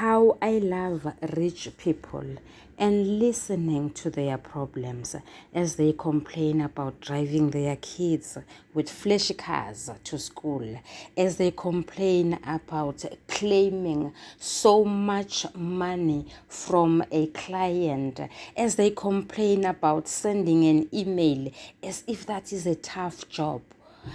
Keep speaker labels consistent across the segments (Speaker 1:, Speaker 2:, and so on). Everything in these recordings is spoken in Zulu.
Speaker 1: How I love rich people and listening to their problems as they complain about driving their kids with flashy cars to school, as they complain about claiming so much money from a client, as they complain about sending an email as if that is a tough job.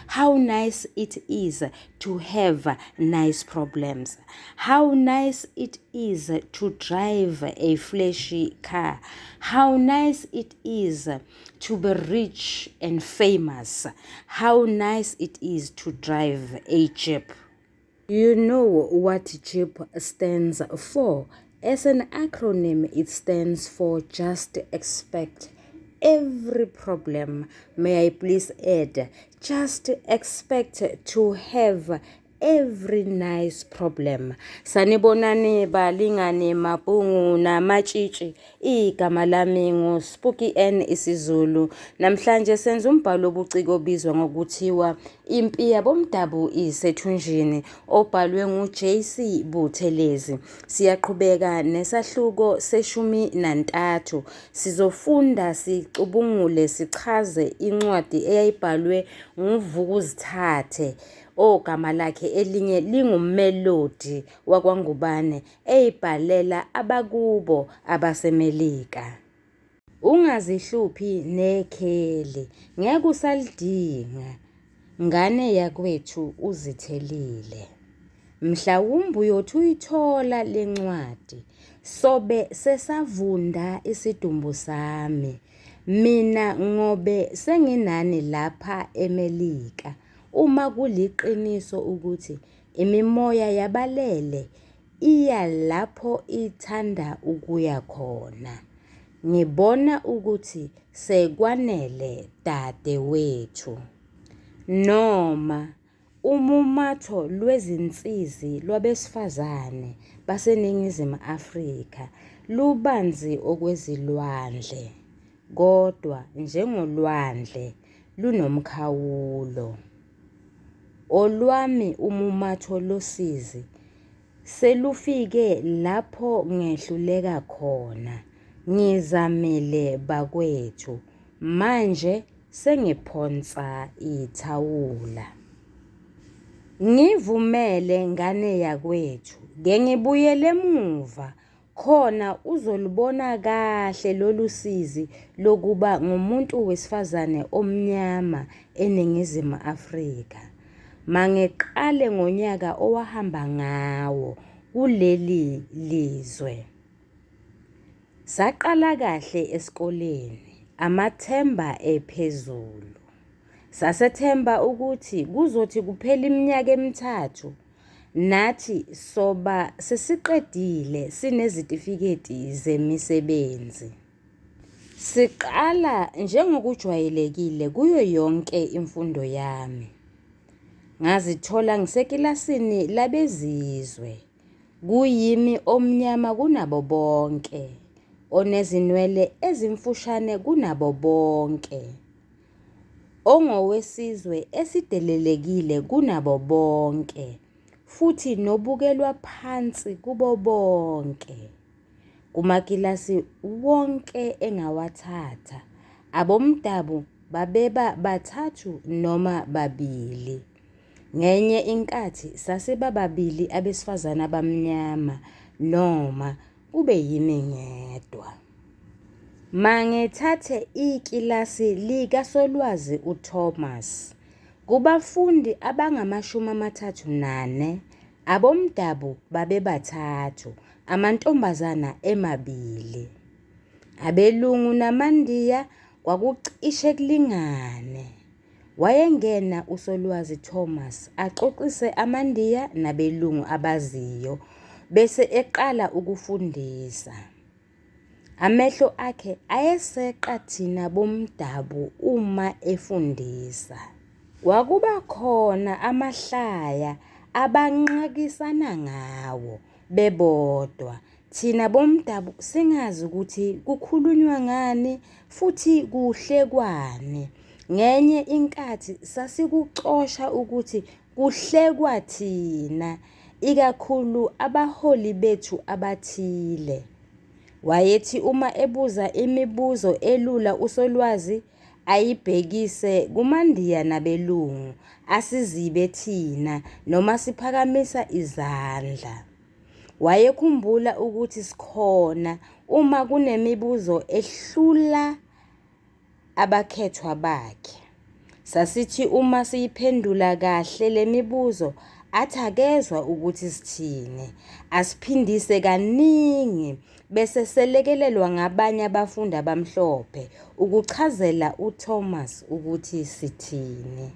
Speaker 1: How nice it is to have nice problems. How nice it is to drive a flashy car. How nice it is to be rich and famous. How nice it is to drive a Jeep. You know what JEEP stands for? As an acronym, it stands for Just Expect Every Problem. May I please add, just expect to have every nice problem. Sanibonani balingani mabhungu namatshitshi. Igama lami nguSpooky N isiZulu. Namhlanje senza umbhalo obuciko obizwa ngokuthiwa Impi yabomdabu isethunjini obhalwe nguJC Buthelezi. Siyaqhubeka nesahluko seshumi nantathu. Sizofunda sicubungule sichaze incwadi eyayibhalwe nguVukuzithathe ogama lakhe elinye linguMelody wakwaNgubane eyibhalela abakubo abaseMelika. Ungazihluphi nekheli ngeke usalidinga ngane yakwethu uzithelile. Mhlawumbe uyothi uyithola le ncwadi sobe sesavunda isidumbu sami. Mina ngobe senginani lapha eMelika uma kuliqiniso ukuthi imimoya yabalele iya lapho ithanda ukuya khona. Ngibona ukuthi sekwanele dadewethu. Noma umumatho lwezinsizi lwabesifazane baseNingizimu Afrika lubanzi okwezilwandle, kodwa njengolwandle lunomkhawulo. Olwami umumatho losizi selufike lapho ngehluleka khona. Ngizamile bakwethu, manje sengiphonsa ithawula. Ngivumele ngane yakwethu, ke ngibuyele emuva khona uzolubona kahle lolu sizi lokuba ngumuntu wesifazane omnyama eNingizimu Afrika. Mangiqale ngonyaka owahamba ngawo kuleli lizwe. Saqala kahle esikoleni, amathemba ephezulu. Sasethemba ukuthi kuzothi kuphela iminyaka emithathu nathi soba sesiqedile sinezitifiketi zemisebenzi. Siqala njengokujwayelekile kuyo yonke imfundo yami. Ngazithola ngisekilasini labezizwe. Kuyimi omnyama kunabo bonke, onezinwele ezimfushane kunabo bonke, ongowesizwe esidelelekile kunabo bonke futhi nobukelwa phansi kubo bonke. Kumakilasi wonke engawathatha, abomdabu babeba bathathu noma babili. Ngenye inkathi sasiba babili abesifazane abamnyama noma kube yimi ngedwa. Mangithathe ikilasi likaSolwazi uThomas. Kubafundi abangama-34, abomdabu babebathathu, amantombazana emabili. Abelungu namaNdiya kwakucishe kulingane. Wayengena uSolwazi Thomas axoxise amaNdiya nabelungu abaziyo bese eqala ukufundisa. Amehlo akhe ayeseqa thina bomdabu uma efundisa. Kwakuba khona amahlaya abanqakisana ngawo bebodwa, thina bomdabu singazi ukuthi kukhulunywa ngani futhi kuhlekwani. Ngenye inkathi sasikucosha ukuthi kuhlekwa thina. ikakhulu abaholi bethu abathile. Wayethi uma ebuza imibuzo elula uSolwazi ayibhekise kumaNdiya nabelungu asizibe thina noma siphakamisa izandla. Wayekhumbula ukuthi sikhona uma kunemibuzo ehlula abakhethwa bakhe. Sasithi uma siyiphendula kahle le mibuzo athi akezwa ukuthi sithini, asiphindise kaningi bese selekelelwa ngabanye abafundi abamhlophe ukuchazela uThomas ukuthi sithini.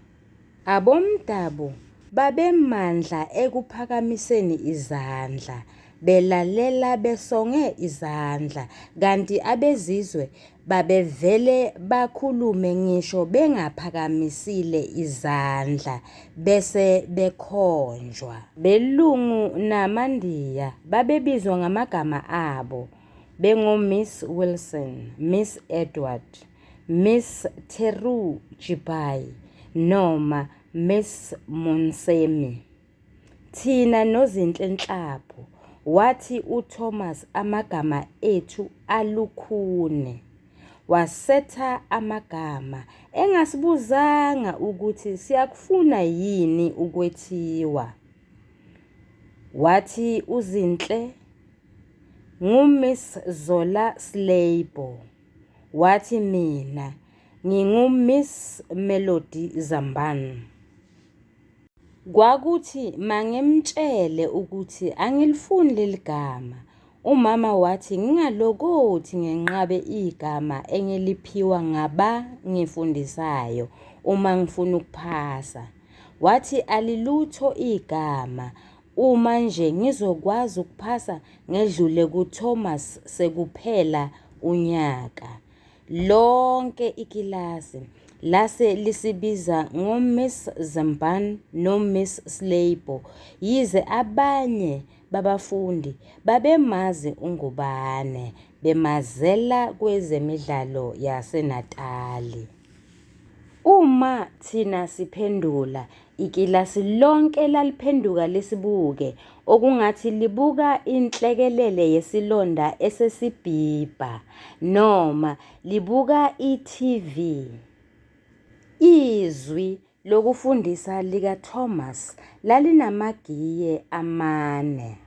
Speaker 1: Abomdabu babemandla ekuphakamiseni izandla, belalela besonge izandla kanti abezizwe babevele bakhulume ngisho bengaphakamisile izandla bese bekhonjwa. Belungu namaNdiya babebizwa ngamagama abo, bengoMiss Wilson, Miss Edward, Miss Terugibay noma Miss Moonsamy. Thina noZinhle Nhlapho, wathi uThomas amagama ethu alukhuni. Wasetha amagama engasibuzanga ukuthi siyakufuna yini ukwethiwa. Wathi uZinhle nguMiss Zola Slaybo. Wathi mina ngingu-Miss Melody Zamban. Kwakuthi mangimtshele ukuthi angilifuni leli gama, umama wathi ngingalokothi ngenqabe igama engiliphiwa ngabangifundisayo uma ngifuna ukuphasa. Wathi alilutho igama uma nje ngizokwazi ukuphasa ngedlule kuThomas sekuphela unyaka. Lonke ikilasi lase lisibiza ngoMiss Zamban noMiss Slaybo yize abanye babafundi babemazi uNgubane bemazela kwezemidlalo yaseNatali. Uma thina siphendula, ikilasi lonke laliphenduka lisibuke, okungathi libuka inhlekelele yesilonda esesibhibha, noma libuka i-TV. Izwi lokufundisa likaThomas lalinamagiye amane.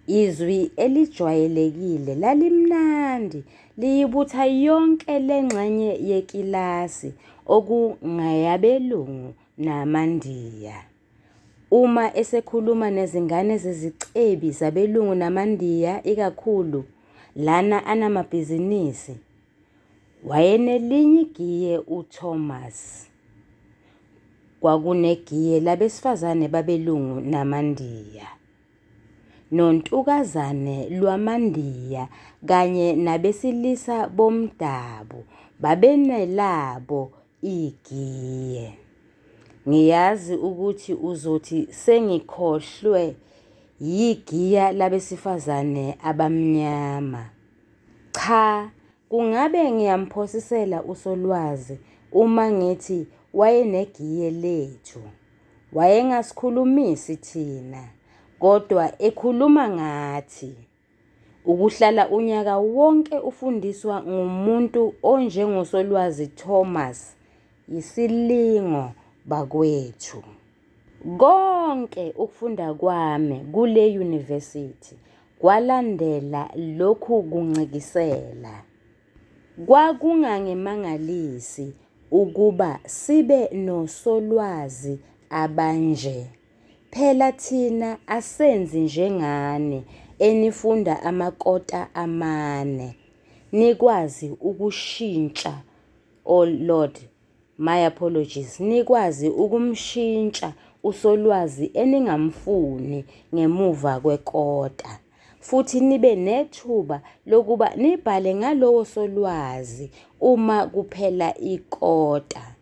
Speaker 1: Izwi elijwayelekile lalimnandi liyibutha yonke le ngxenye yekilasi okungeyabelungu namaNdiya. Uma esekhuluma nezingane zezicebi zabelungu namaNdiya ikakhulu lana anamabhizinisi, wayenelinye igiye uThomas. Kwakunegiye labesifazane babelungu namaNdiya. Nontukazane lwamaNdiya kanye nabesilisa bomdabu babenelabo igiye. Ngiyazi ukuthi uzothi sengikhohlwe yigiya labesifazane abamnyama. Cha, kungabe ngiyamphosisela uSolwazi uma ngithi wayenegiye lethu. Wayengasikhulumisi thina, kodwa ekhuluma ngathi. Ukuhlala unyaka wonke ufundiswa ngumuntu onjengoSolwazi Thomas yisilingo bakwethu. Konke ukufunda kwami kule yunivesithi kwalandela lokhu kuncikisela. Kwakungangimangalisi ukuba sibe nosolwazi abanje. Phela thina asenzi njengani enifunda amakota amane, nikwazi ukushintsha, oh Lord, my apologies, nikwazi ukumshintsha usolwazi eningamfuni ngemuva kwekota. Futhi nibe nethuba lokuba nibhale ngalowo solwazi uma kuphela ikota.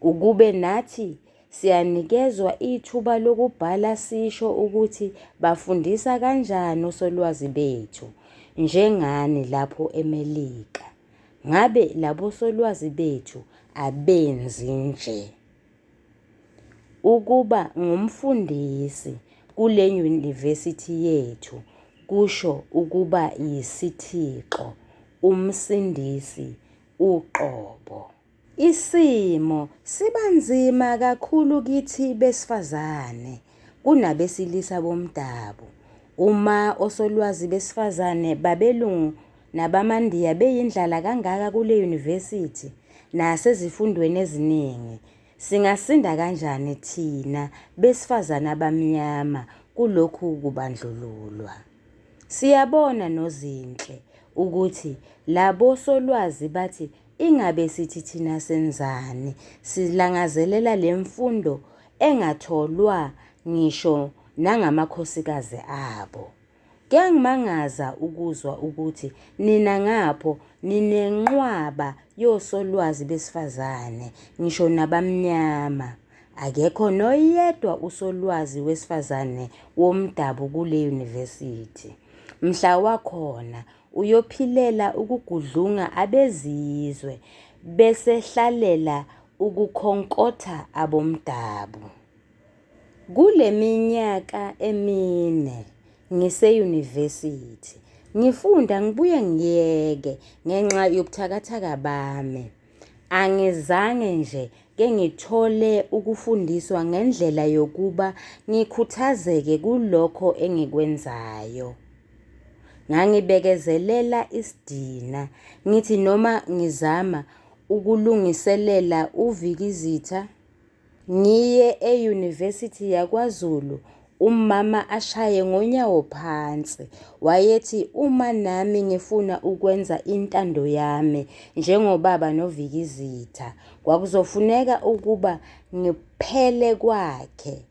Speaker 1: Ukube nathi siyanikezwa ithuba lokubhala sisho ukuthi bafundisa kanjani osolwazi bethu, njengani lapho eMelika, ngabe labo solwazi bethu abenzi nje. Ukuba ngumfundisi kule yunivesithi yethu kusho ukuba yisithixo, umsindisi uqobo. Isimo siba nzima kakhulu kithi besifazane kunabesilisa bomdabu. Uma osolwazi besifazane babelungu nabamaNdiya beyindlala kangaka kule yunivesithi nasezifundweni eziningi, singasinda kanjani thina besifazane abamnyama kulokhu kubandlululwa? Siyabona Nozinhle ukuthi labo solwazi bathi ingabe sithi thina senzani silangazelela le mfundo engatholwa ngisho nangamakhosikazi abo. Kuyangimangaza ukuzwa ukuthi nina ngapho ninenqwaba yosolwazi besifazane ngisho nabamnyama. Akekho noyedwa usolwazi wesifazane womdabu kule yunivesithi. Mhla wakhona uyophilela ukugudlunga abezizwe besehlalela ukukhonkotha abomdabu. Kule minyaka emine ngiseyunivesithi ngifunda ngibuye ngiyeke ngenxa yobuthakathaka bami. Angizange nje kengithole ukufundiswa ngendlela yokuba ngikhuthazeke kulokho engikwenzayo. Ngangibekezelela isidina, ngithi noma ngizama ukulungiselela uVikizitha, ngiye eyunivesithi yakwaZulu, umama ashaye ngonyawo phansi. Wayethi uma nami ngifuna ukwenza intando yami njengobaba noVikizitha, kwakuzofuneka ukuba ngiphele kwakhe.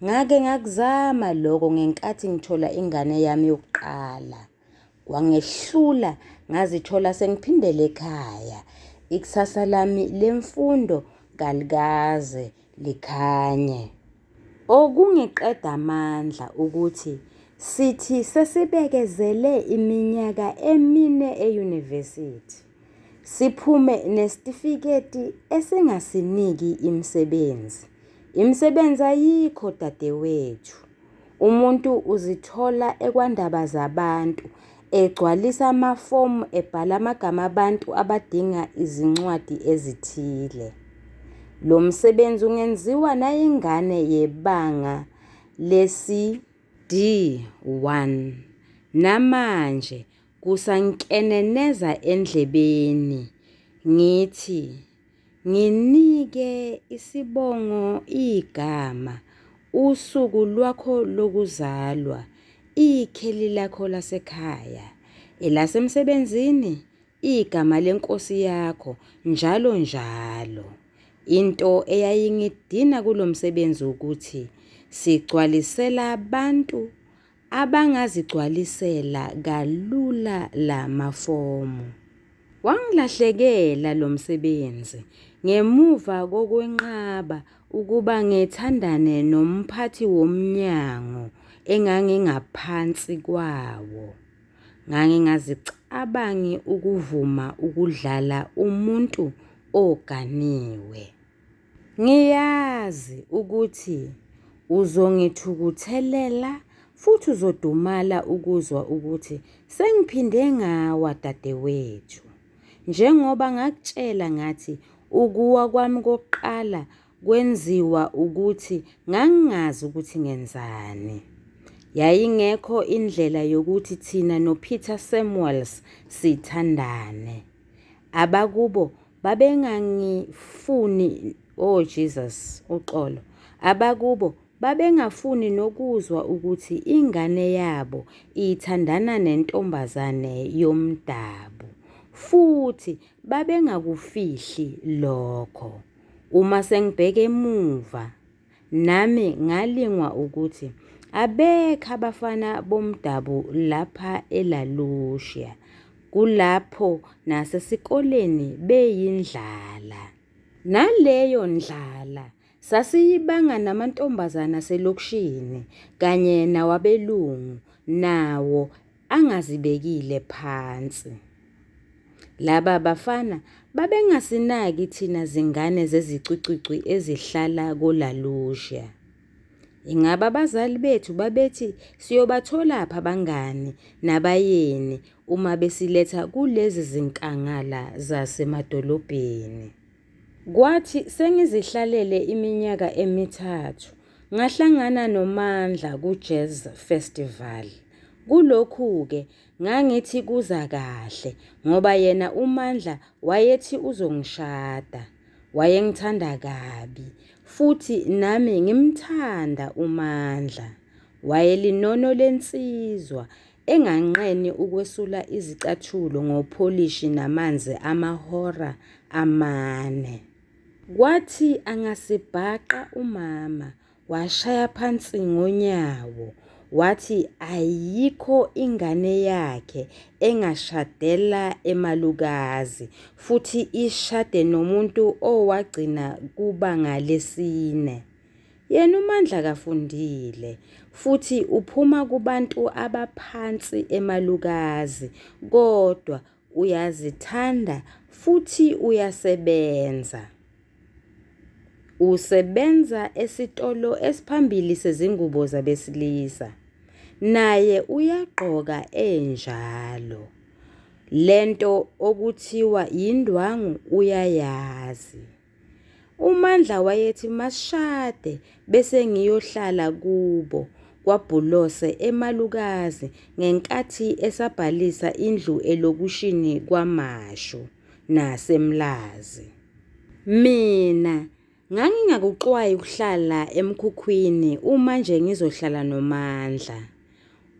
Speaker 1: Ngake ngakuzama lokho ngenkathi ngithola ingane yami yokuqala. Kwangehlula ngazithola sengiphindele ekhaya. Ikusasa lami lemfundo kalikaze likhanye. Okungiqeda amandla ukuthi sithi sesibekezele iminyaka emine eyunivesithi, siphume nesitifiketi esingasiniki imisebenzi. Imisebenzi ayikho dadewethu. Umuntu uzithola ekwandaba zabantu egcwalisa amafomu ebhala amagama abantu abadinga izincwadi ezithile. Lo msebenzi ungenziwa nayingane yebanga lesi D1. Namanje kusankeneneza endlebeni ngithi Nginike isibongo, igama, usuku lwakho lokuzalwa, ikheli lakho lasekhaya, elasemsebenzini, igama lenkosi yakho, njalo njalo. Into eyayingidina kulo msebenzi ukuthi sigcwalisela abantu abangazigcwalisela kalula la mafomu. Wangilahlekela lo msebenzi ngemuva kokwenqaba ukuba ngithandane nomphathi womnyango engangingaphansi kwawo. Ngangingazicabangi ukuvuma ukudlala umuntu oganiwe. Ngiyazi ukuthi uzongithukuthelela futhi uzodumala ukuzwa ukuthi sengiphinde ngawa dadewethu. Njengoba ngakutshela ngathi ukuwa kwami kokuqala kwenziwa ukuthi ngangingazi ukuthi ngenzani. Yayingekho indlela yokuthi thina noPeter Samuels sithandane. Abakubo babengangifuni, oh Jesus, uxolo. Abakubo babengafuni nokuzwa ukuthi ingane yabo ithandana nentombazane yomdabu futhi babengakufihli lokho. Uma sengibheka emuva Nami ngalingwa ukuthi abekho abafana bomdabu lapha eLa Lucia. Kulapho nasesikoleni beyindlala. Naleyo ndlala sasiyibanga namantombazane aselokishini kanye nawabelungu nawo angazibekile phansi. Laba bafana babengasinaki thina zingane zezicwicwicwi ezihlala koLa Lucia. Ingabe abazali bethu babethi siyobatholaphi abangani nabayeni uma besiletha kulezi zinkangala zasemadolobheni? Kwathi sengizihlalele iminyaka emithathu ngahlangana noMandla ku-Jazz Festival. Kulokhu-ke ngangithi kuza kahle ngoba yena uMandla wayethi uzongishada. Wayengithanda kabi futhi nami ngimthanda uMandla. Wayelinono lensizwa enganqeni ukwesula izicathulo ngopholishi namanzi amahora amane. Kwathi angasibhaqa umama washaya phansi ngonyawo wathi ayikho ingane yakhe engashadela emalukazi futhi ishade nomuntu owagcina kubanga lesine. Yena uMandla kafundile futhi uphuma kubantu abaphansi emalukazi kodwa uyazithanda futhi uyasebenza. Usebenza esitolo esiphambili sezingubo zabesilisa. Naye uyagqoka enjalo. Lento okuthiwa yindwangu uyayazi. UMandla wayethi masishade bese ngiyohlala kubo kwaBhulose eMalukazi ngenkathi esabhalisa indlu elokishini KwaMashu naseMlazi. Mina ngangingakuxwayi ukuhlala emkhukhwini uma nje ngizohlala noMandla.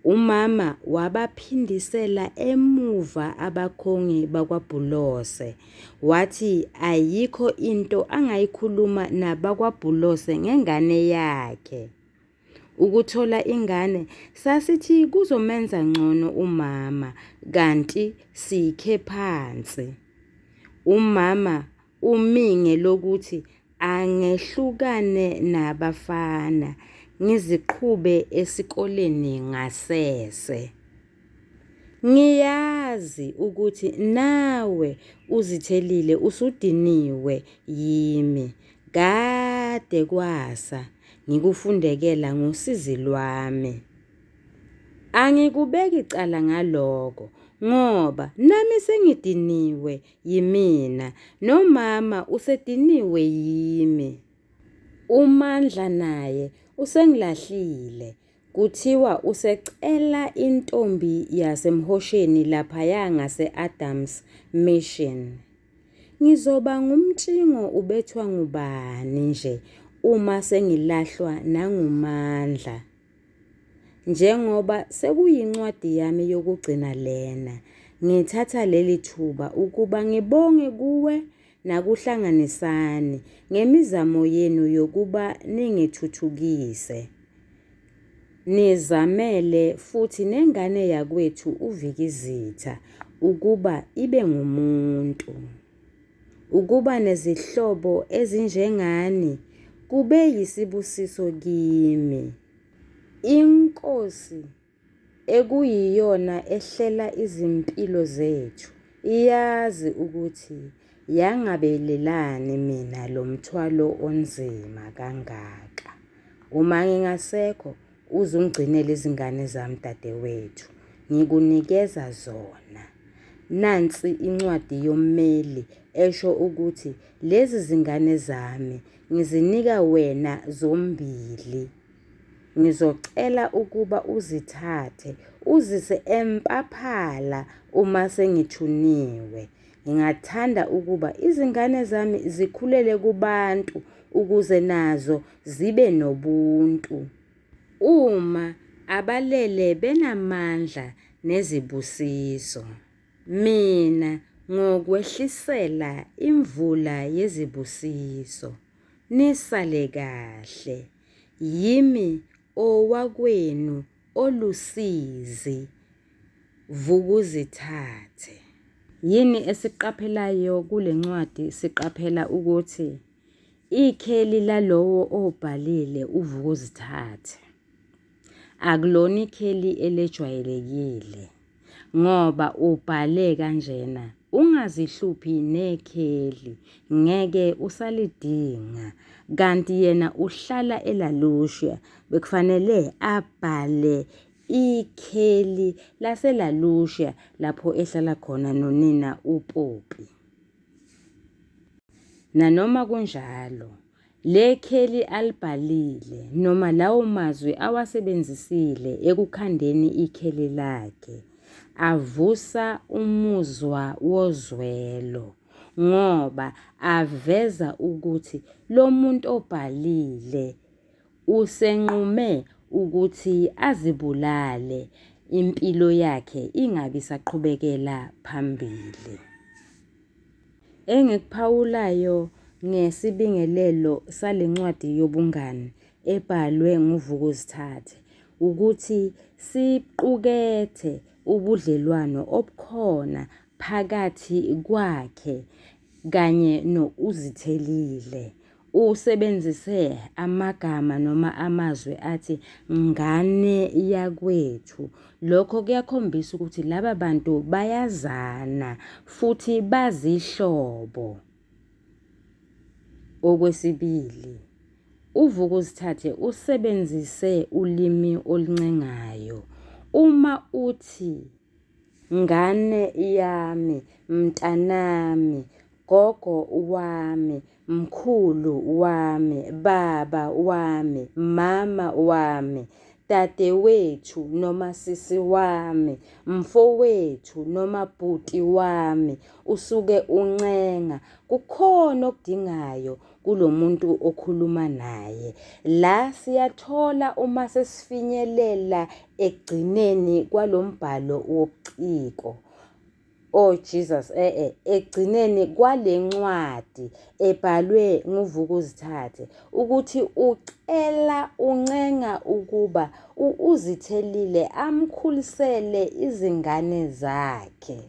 Speaker 1: Umama wabaphindisela emuva abakhongi bakwaBhulose wathi ayikho into angayikhuluma nabakwaBhulose ngengane yakhe. Ukuthola ingane sasithi kuzomenza ngcono umama kanti sikhe phansi. Umama umi ngelokuthi angehlukane nabafana ngiziqhube esikoleni ngasese. Ngiyazi ukuthi nawe uzithelile usudiniwe yimi. Kade kwasa ngikufundekela ngosizi lwami. Angikubeki cala ngaloko ngoba nami sengidiniwe yimina nomama usediniwe yimi. UMandla naye usengilahlile kuthiwa usecela intombi yaseMhosheni laphaya ngase-Adams Mission. Ngizoba ngumtshingo ubethwa ngubani nje uma sengilahlwa nanguMandla? Njengoba sekuyincwadi yami yokugcina lena, ngithatha leli thuba ukuba ngibonge kuwe nakuHlanganisani ngemizamo yenu yokuba ningithuthukise. Nizamele futhi nengane yakwethu uVikizitha ukuba ibe ngumuntu. Ukuba nezihlobo ezinjengani kube yisibusiso kimi. INkosi ekuyiyona ehlela izimpilo zethu iyazi ukuthi yangabelelani mina lo mthwalo onzima kangaka. Uma ngingasekho uzungigcinele izingane zami dadewethu, ngikunikeza zona. Nansi incwadi yommeli esho ukuthi lezi zingane zami ngizinika wena zombili. Ngizocela ukuba uzithathe uzise eMpaphala uma sengithuniwe. Ngingathanda ukuba izingane zami zikhulele kubantu ukuze nazo zibe nobuntu. Uma abalele benamandla nezibusiso, mina ngokwehlisela imvula yezibusiso. Nisale kahle. Yimi owakwenu olusizi. Vukuzithathe. Yini esiqaphelayo kule ncwadi? Siqaphela ukuthi ikheli lalowo obhalile uVukuzithathe akulona ikheli elejwayelekile ngoba ubhale kanjena. Ungazihluphi nekheli ngeke usalidinga kanti yena uhlala eLa Lucia bekufanele abhale ikheli laseLa Lucia lapho ehlala khona nonina uPoppy. Nanoma kunjalo, le kheli alibhalile noma lawo mazwi awasebenzisile ekukhandeni ikheli lakhe avusa umuzwa wozwelo ngoba aveza ukuthi lo muntu obhalile usenqume ukuthi azibulale impilo yakhe ingabi isaqhubekela phambili. Engikuphawulayo ngesibingelelo sale ncwadi yobungani ebhalwe nguVukuzithathe ukuthi siqukethe ubudlelwano obukhona phakathi kwakhe kanye no-Uzithelile. Usebenzise amagama noma amazwi athi ngane yakwethu. Lokho kuyakhombisa ukuthi laba bantu bayazana futhi bazihlobo. Okwesibili, uVukuzithathe usebenzise ulimi oluncengayo. Uma uthi ngane yami, mntanami, gogo wami, mkhulu wami, baba wami, mama wami, dadewethu noma sisi wami, mfowethu noma bhuti wami, usuke uncenga. Kukhona okudingayo kulo muntu okhuluma naye. La siyathola uma sesifinyelela ekugcineni kwalo mbhalo wobuciko. Oh Jesus, eh eh, ekugcineni kwale ncwadi ebhalwe nguVukuzithathe ukuthi ucela uncenga ukuba u-Uzithelile amkhulisele izingane zakhe.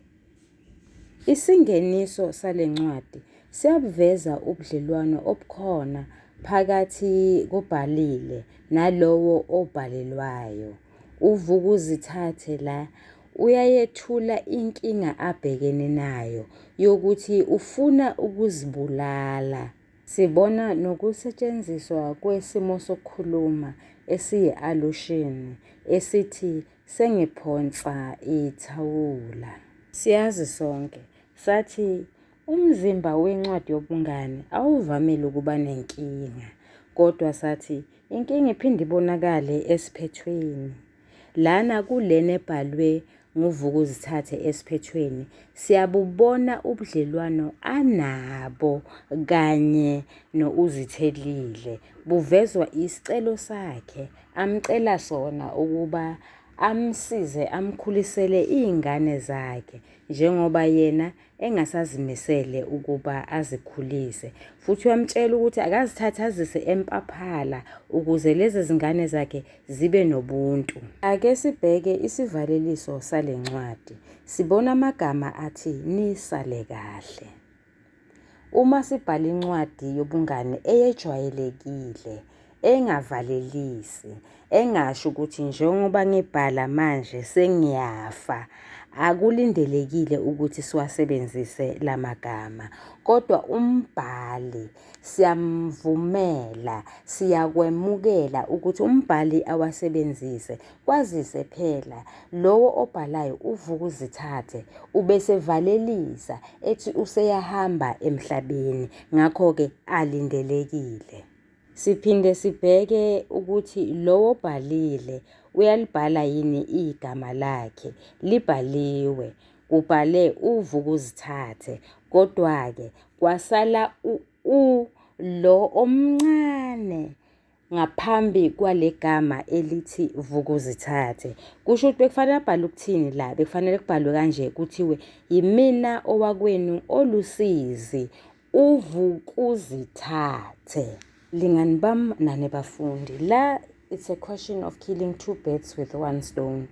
Speaker 1: Isingeniso sale ncwadi siyabuveza ubudlelwano obukhona phakathi kobhalile nalowo obhalelwayo. UVukuzithathe la uyayethula inkinga abhekene nayo yokuthi ufuna ukuzibulala. Sibona nokusetshenziswa kwesimo sokukhuluma esiyi-alushini esithi sengiphonsa ithawula. Siyazi sonke, sathi umzimba wencwadi yobungani awuvamile ukuba nenkinga, kodwa sathi Inkinga iphinde ibonakale esiphethweni. Lana kulena ebhalwe nguVukuzithathe esiphethweni siyabubona ubudlelwano anabo kanye no-Uzithelile. Buvezwa isicelo sakhe amcela sona ukuba amsize amkhulisele iy'ngane zakhe njengoba yena engasazimisele ukuba azikhulise futhi uyamtshela ukuthi akazithathe azise eMpaphala ukuze lezi zingane zakhe zibe nobuntu. Ake sibheke isivaleliso sale ncwadi. Sibona amagama athi nisale kahle. Uma sibhala incwadi yobungani eyejwayelekile engavalelisi, engasho ukuthi njengoba ngibhala manje sengiyafa, akulindelekile ukuthi siwasebenzise la magama. Kodwa umbhali siyamvumela, siyakwemukela ukuthi umbhali awasebenzise. Kwazise phela lowo obhalayo uvuka uzithathe ubesevalelisa ethi useyahamba emhlabeni, ngakho-ke alindelekile. Siphinde sibheke ukuthi lowo obhalile uyalibhala yini igama lakhe. Libhaliwe, kubhale uVukuzithathe kodwa-ke kwasala u-U lo omncane ngaphambi kwale gama elithi Vukuzithathe. Kusho ukuthi bekufanele abhale ukuthini la? Bekufanele kubhalwe kanje kuthiwe yimina owakwenu olusizi uVukuzithathe. Lingani bam nani bafundi, la it's a question of killing two birds with one stone.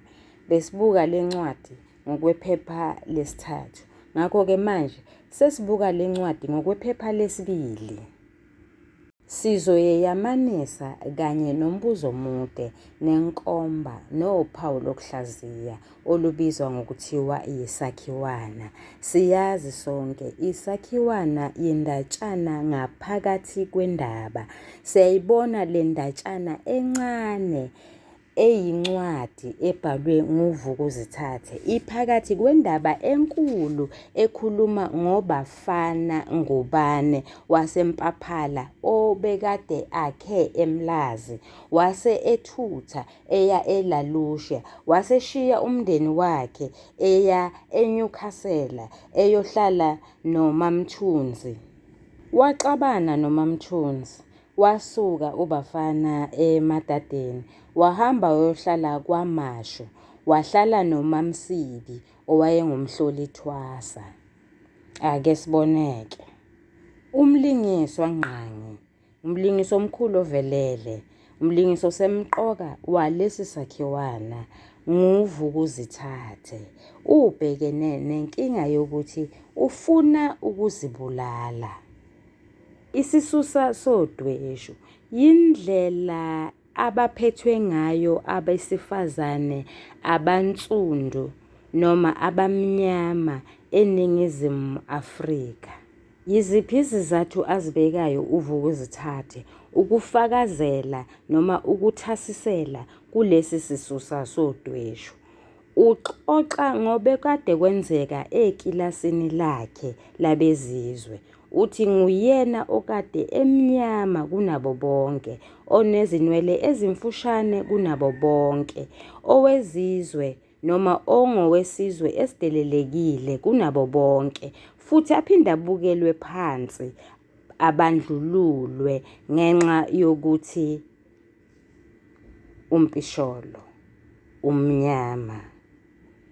Speaker 1: Besibuka le ncwadi ngokwephepha lesithathu. Ngakho-ke manje sesibuka le ncwadi ngokwephepha lesibili. Sizoyeyamanisa kanye nombuzo omude nenkomba nophawu lokuhlaziya olubizwa ngokuthiwa yisakhiwana. Siyazi sonke isakhiwana yindatshana ngaphakathi kwendaba. Siyayibona le ndatshana encane eyincwadi ebhalwe nguVukuzithathe iphakathi kwendaba enkulu ekhuluma ngoBafana Ngubane waseMpaphala obekade akhe eMlazi wase ethutha eya eLa Lucia waseshiya umndeni wakhe eya eNewcastle eyohlala noMaMthunzi. Waxabana noMaMthunzi Wasuka uBafana eMadadeni wahamba wayohlala KwaMashu, wahlala noMaMsibi owayengumhlolithwasa. Ake sibone-ke. Umlingiswa ngqangi, umlingiswa omkhulu ovelele, umlingiswa osemqoka walesi sakhiwana nguVukuzithathe. Ubhekene nenkinga yokuthi ufuna ukuzibulala. Isisusa sodweshu yindlela abaphethwe ngayo abesifazane abansundu noma abamnyama eNingizimu Afrika. Yiziphi izizathu azibekayo uVukuzithathe ukufakazela noma ukuthasisela kulesi sisusa sodweshu? Uxoxa ngobekade kwenzeka ekilasini lakhe labezizwe. Uthi nguyena okade emnyama kunabo bonke, onezinwele ezimfushane kunabo bonke, owezizwe noma ongowesizwe esidelelekile kunabo bonke futhi aphinde abukelwe phansi abandlululwe ngenxa yokuthi umpisholo, umnyama,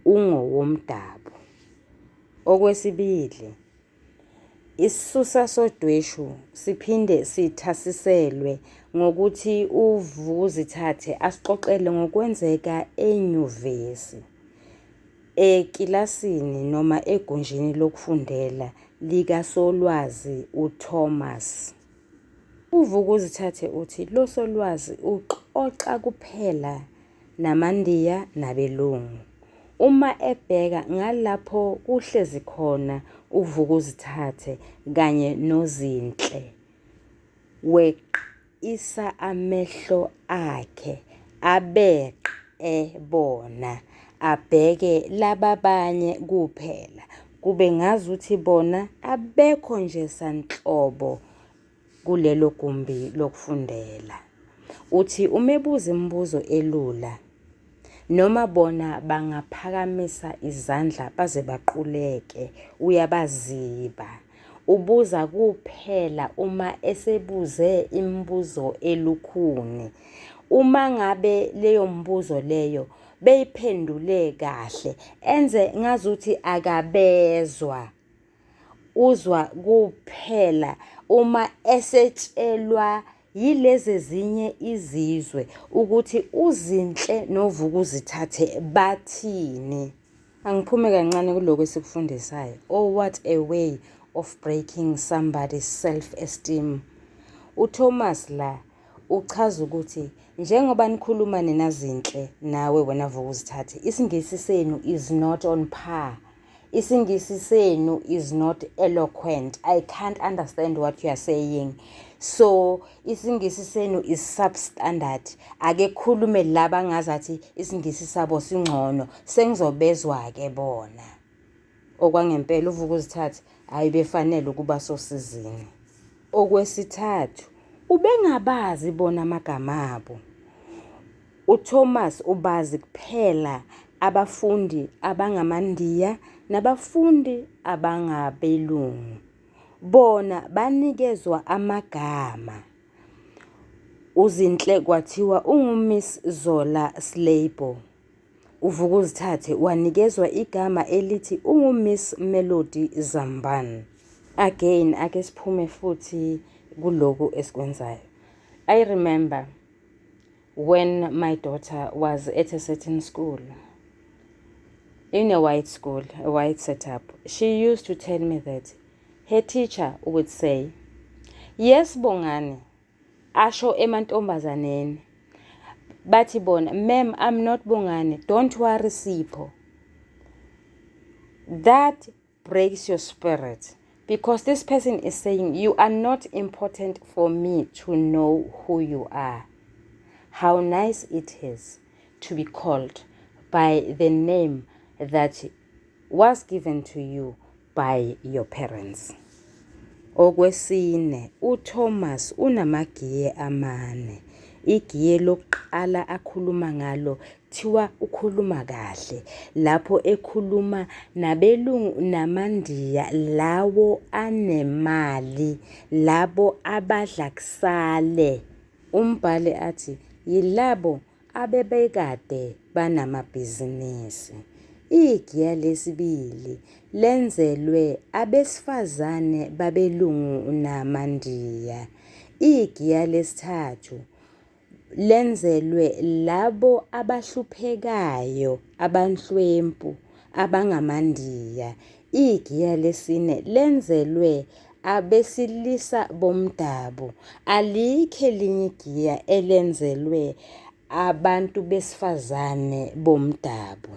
Speaker 1: ungowomdabu. Okwesibili, isisusa sodweshu siphinde sithasiselwe ngokuthi uVukuzithathe asixoxele ngokwenzeka enyuvesi, ekilasini noma egunjini lokufundela likaSolwazi uThomas. UVukuzithathe uthi lo solwazi uxoxa kuphela namaNdiya nabelungu. Uma ebheka ngalapho kuhlezi khona uVukuzithathe kanye noZinhle, weqisa amehlo akhe abeqe bona, abheke laba abanye kuphela kube ngazuthi bona abekho nje sanhlobo kulelo gumbi lokufundela. Uthi uma ebuza imibuzo elula noma bona bangaphakamisa izandla baze baquleke uyabaziba. Ubuza kuphela uma esebuze imibuzo elukhuni. Uma ngabe leyo mbuzo leyo beyiphendule kahle enze ngazuthi akabezwa. Uzwa kuphela uma esetshelwa yilezi ezinye izizwe ukuthi uZinhle noVukuzithathe bathini. Angiphume kancane kulokhu esikufundisayo. Oh what a way of breaking somebody's self esteem. UThomas la uchaza ukuthi njengoba nikhuluma nina Zinhle nawe wena Vukuzithathe isiNgisi senu is not on par. Isingisi senu is not eloquent. I can't understand what you are saying. So isingisi senu is substandard. Ake khulume laba ngazathi isingisi sabo singcono. Sengizobezwa ke bona. Okwangempela uVukuzithathe hayi befanele ukuba sosizini. Okwesithathu ubengabazi bona amagama abo. UThomas ubazi kuphela abafundi abangamaNdiya nabafundi abangabelungu. Bona banikezwa amagama. UZinhle kwathiwa unguMiss Zola Slaybo. UVukuzithathe wanikezwa igama elithi unguMiss Melody Zamban. Again, ake siphume futhi kulokhu esikwenzayo. I remember when my daughter was at a certain school, in a white school, a white setup, she used to tell me that her teacher would say, Yes, Bongani. Asho emantombazaneni. Bathi bona, ma'am, I'm not Bongani. Don't worry, Sipho. That breaks your spirit because this person is saying you are not important for me to know who you are. How nice it is to be called by the name that was given to you by your parents. Okwesine, uThomas unamagiye amane. Igiye lokuqala akhuluma ngalo kuthiwa ukhuluma kahle lapho ekhuluma nabelungu namaNdiya lawo anemali labo abadla kusale. Umbhali athi yilabo abebekade banamabhizinisi. Igiya lesibili lenzelwe abesifazane babelungu namaNdiya. Igiya lesithathu lenzelwe labo abahluphekayo abanhlwempu abangamaNdiya. Igiya lesine lenzelwe abesilisa bomdabu. Alikho elinye igiya elenzelwe abantu besifazane bomdabu.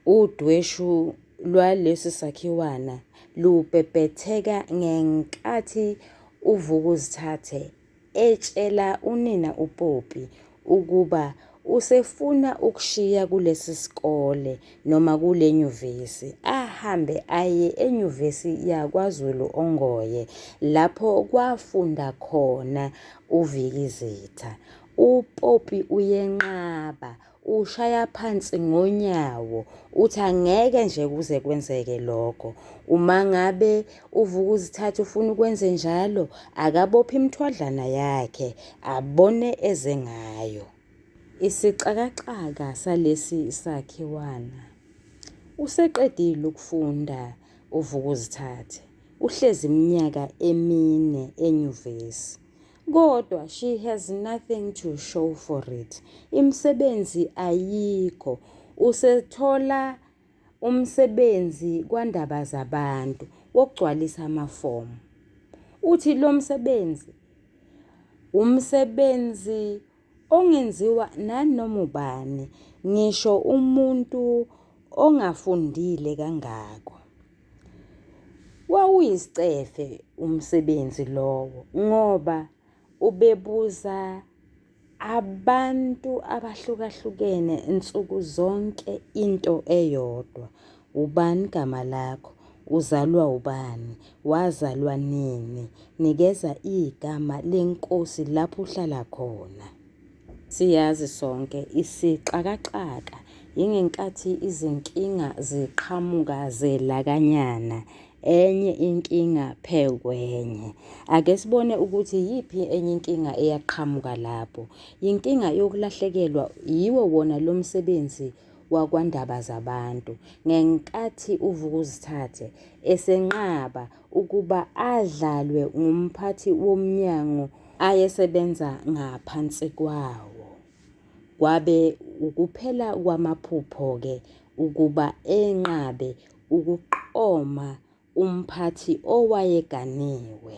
Speaker 1: Udweshu lwalesi sakhiwana lubhebhetheka ngenkathi uVukuzithathe etshela unina uPoppy ukuba usefuna ukushiya kulesi sikole noma kule nyuvesi ahambe aye enyuvesi yakwaZulu Ongoye lapho kwafunda khona uVikizitha. UPoppy uyenqaba, ushaya phansi ngonyawo, uthi angeke nje kuze kwenzeke lokho. Uma ngabe uVukuzithathe ufuna ukwenze njalo, akabophe imithwadlana yakhe, abone eze ngayo. Isixakaxaka salesi sakhiwana. Useqedile ukufunda uVukuzithathe, uhlezi iminyaka emine enyuvesi. Kodwa she has nothing to show for it. Imisebenzi ayikho. Usethola umsebenzi kwandaba zabantu wokugcwalisa amafomu. Uthi lo msebenzi umsebenzi ongenziwa nanoma ubani, ngisho umuntu ongafundile kangako. Wawuyisicefe umsebenzi lowo ngoba ubebuza abantu abahlukahlukene nsuku zonke into eyodwa. Ubani igama lakho? Uzalwa ubani? Wazalwa nini? Nikeza igama lenkosi lapho uhlala khona. Siyazi sonke isixakaxaka yingenkathi izinkinga ziqhamuka zelakanyana, enye inkinga phe kwenye. Ake sibone ukuthi yiphi enye inkinga eyaqhamuka lapho. Yinkinga yokulahlekelwa yiwo wona lo msebenzi wakwandaba zabantu ngenkathi uVukuzithathe esenqaba ukuba adlalwe ngumphathi womnyango ayesebenza ngaphansi kwawo. Kwabe ukuphela kwamaphupho-ke ukuba enqabe ukuqoma umphathi owayeganiwe.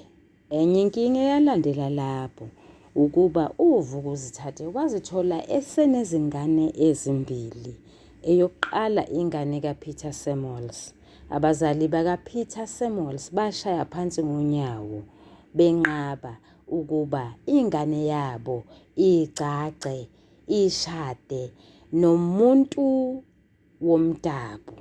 Speaker 1: Enye inkinga eyalandela lapho ukuba uVukuzithathe wazithola esenezingane ezimbili. Eyokuqala ingane kaPeter Samuels. Abazali bakaPeter Samuels bashaya phansi ngonyawo benqaba ukuba ingane yabo igcagce ishade nomuntu womdabu.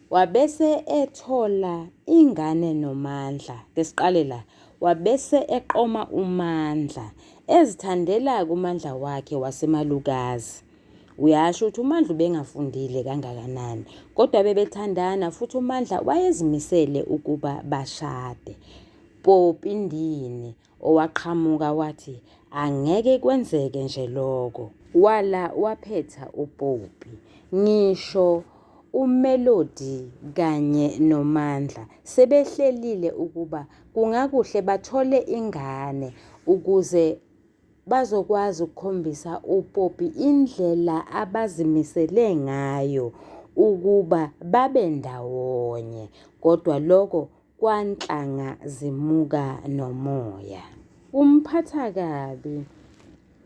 Speaker 1: Wabese ethola ingane noMandla. Ke siqale la. Wabese eqoma uMandla, ezithandela kuMandla wakhe wasemalukazi. Uyasho ukuthi uMandla ubengafundile kangakanani, kodwa bebethandana futhi uMandla wayezimisele ukuba bashade. Popi ndini owaqhamuka wathi angeke kwenzeke nje lokho. Wala waphetha uPopi. Ngisho uMelody kanye noMandla sebehlelile ukuba kungakuhle bathole ingane ukuze bazokwazi ukukhombisa uPopi indlela abazimisele ngayo ukuba babe ndawonye. Kodwa lokho kwanhlanga zimuka nomoya. Kumphatha kabi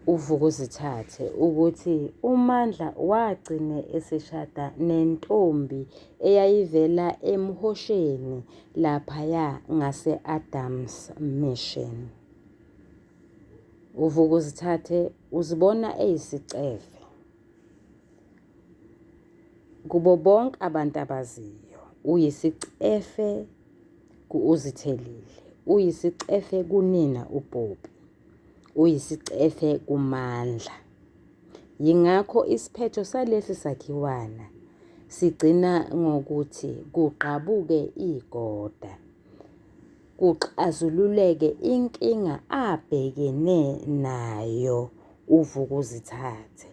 Speaker 1: uVukuzithathe ukuthi uMandla wagcine eseshada nentombi eyayivela emhosheni laphaya ngase-Adams Mission. UVukuzithathe uzibona eyisicefe kubo bonke abantu abaziyo. Uyisicefe ku-Uzithelile, uyisicefe kunina uPoppy, uyisicefe kuMandla. Yingakho isiphetho salesi sakhiwana sigcina ngokuthi kugqabuke igoda. Kuxazululeke inkinga abhekene nayo uVukuzithathe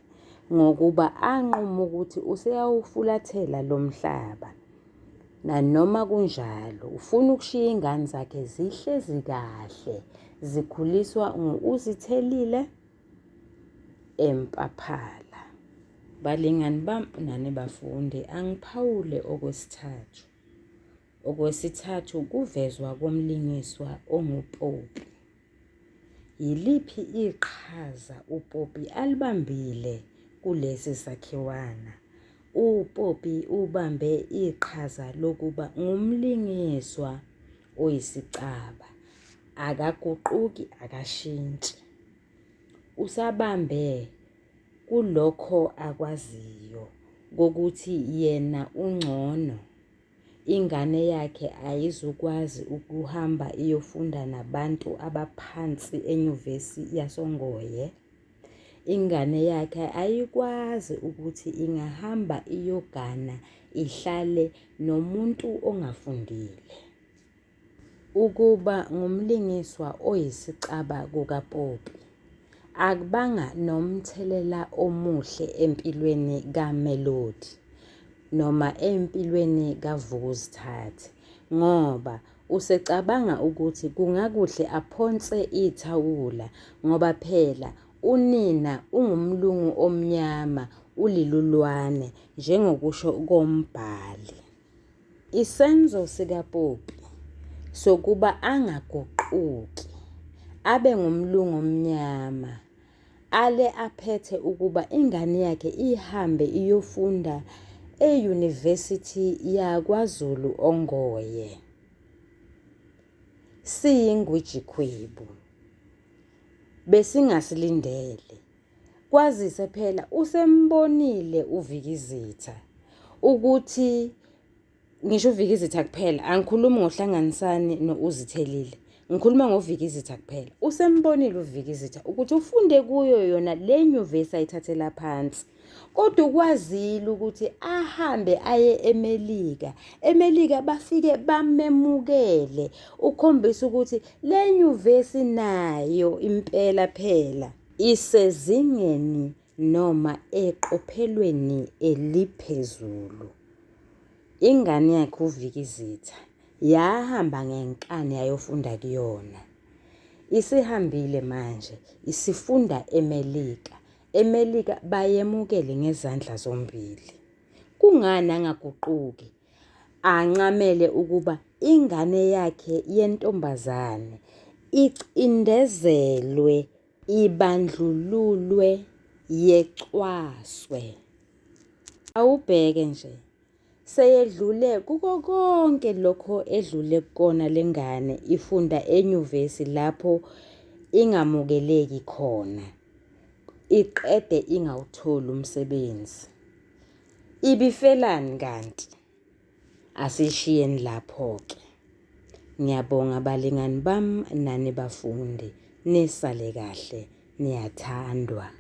Speaker 1: ngokuba anqume ukuthi useyawufulathela lo mhlaba. Nanoma kunjalo ufuna ukushiya iy'ngane zakhe zihlezi kahle zikhuliswa ngu-Uzithelile eMpaphala. Balingani bami nani bafundi angiphawule okwesithathu. Okwesithathu kuvezwa komlingiswa onguPoppy. Yiliphi iqhaza uPoppy alibambile kulesi sakhiwana? UPoppy ubambe iqhaza lokuba ngumlingiswa oyisicaba. Akaguquki akashintshi. Usabambe kulokho akwaziyo kokuthi yena ungcono. Ingane yakhe ayizukwazi ukuhamba iyofunda nabantu abaphansi enyuvesi yasoNgoye. Ingane yakhe ayikwazi ukuthi ingahamba iyogana ihlale nomuntu ongafundile. Ukuba ngumlingiswa oyisicaba kukaPoppy akubanga nomthelela omuhle empilweni kaMelody noma empilweni kaVukuzithathe ngoba usecabanga ukuthi kungakuhle aphonse ithawula ngoba phela unina ungumlungu omnyama ulilulwane njengokusho kombhali. Isenzo sikaPoppy sokuba angaguquki abe ngumlungu omnyama ale aphethe ukuba ingane yakhe ihambe iyofunda eyunivesithi yakwaZulu oNgoye. Siyingwijikhwebu. Besingasilindele. Kwazise phela usembonile uVikizitha ukuthi ngisho uVikizitha kuphela angikhulumi ngoHlanganisani no-Uzithelile ngikhuluma ngoVikizitha kuphela usembonile uVikizitha ukuthi ufunde kuyo yona le nyuvesi ayithathela phansi kodwa ukwazile ukuthi ahambe aye eMelika eMelika bafike bamemukele ukhombisa ukuthi le nyuvesi nayo impela phela Isezingeni noma eqophelweni eliphezulu. Ingane yakhe uVikizitha yahamba ngenkani yayofunda kuyona. Isihambile manje isifunda eMelika. EMelika bayemukele ngezandla zombili. Kungani angaguquki ancamele ukuba ingane yakhe yentombazane icindezelwe ibandlululwe yecwaswe. Awubheke nje seyedlule kuko konke lokho edlule kukona lengane ifunda enyuvesi lapho ingamukeleki khona iqede ingawutholi umsebenzi. Ibifelani kanti? Asishiyeni lapho-ke. Ngiyabonga balingani bami nani bafundi. Nisale kahle. Niyathandwa.